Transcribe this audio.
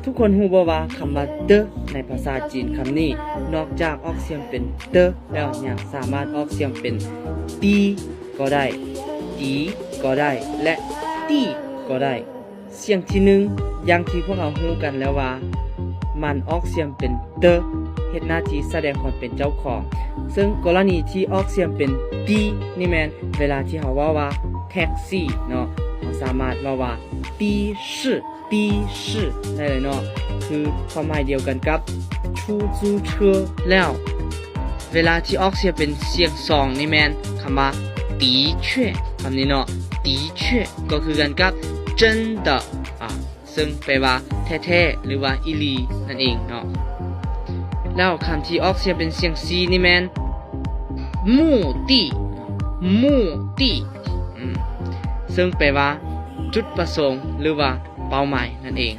ທຸກຄົນຮູ້ບໍ່ວ່າຄຳວ່າ de ໃນພາສາຈີນຄຳນີ້ ນອກຈາກອອກສຽງເປັນ de ແລ້ວ ຍັງສາມາດອອກສຽງເປັນ di ກໍໄດ້, di ກໍໄດ້ ແລະ di ກໍໄດ້. ສຽງທີໜຶ່ງ ຢ່າງທີ່ພວກເຮົາຮູ້ກັນແລ້ວວ່າ ມັນອອກສຽງເປັນ de ເຮັດໜ້າທີ່ສະແດງຄວາມເປັນເຈົ້າຂອງ. ເຊິ່ງກໍລະນີທີ່ອອກສຽງເປັນ di ນີ້ແມ່ນເວລາທີ່ເຮົາເວົ້າວ່າ ແທັກຊີເນາະ, ເຮົາສາມາດເວົ້າວ່າ 的士 的士 ໄດ້ເລີຍເນາະ, ຄືຄວາມໝາຍດຽວກັນກັບ 出租车. ແລ້ວເວລາທີ່ອອກສຽງເປັນສຽງສອງນີ້ແມ່ນຄຳວ່າ 的确 ຄຳນີ້ເນາະ, 的确 ກໍຄືກັນກັບ 真的 ອາ ເຊິ່ງແປວ່າແທ້ໆ ຫຼືວ່າອີ່ຫຼີນັ້ນເອງເນາະ. ແລ້ວຄຳທີ່ອອກສຽງເປັນສຽງສີ່ນີ້ແມ່ນ 目的 目的 ອືມ ເຊິ່ງແປວ່າຈຸດປະສົງ ຫຼືວ່າເປົ້າໝາຍນັ້ນເອງ.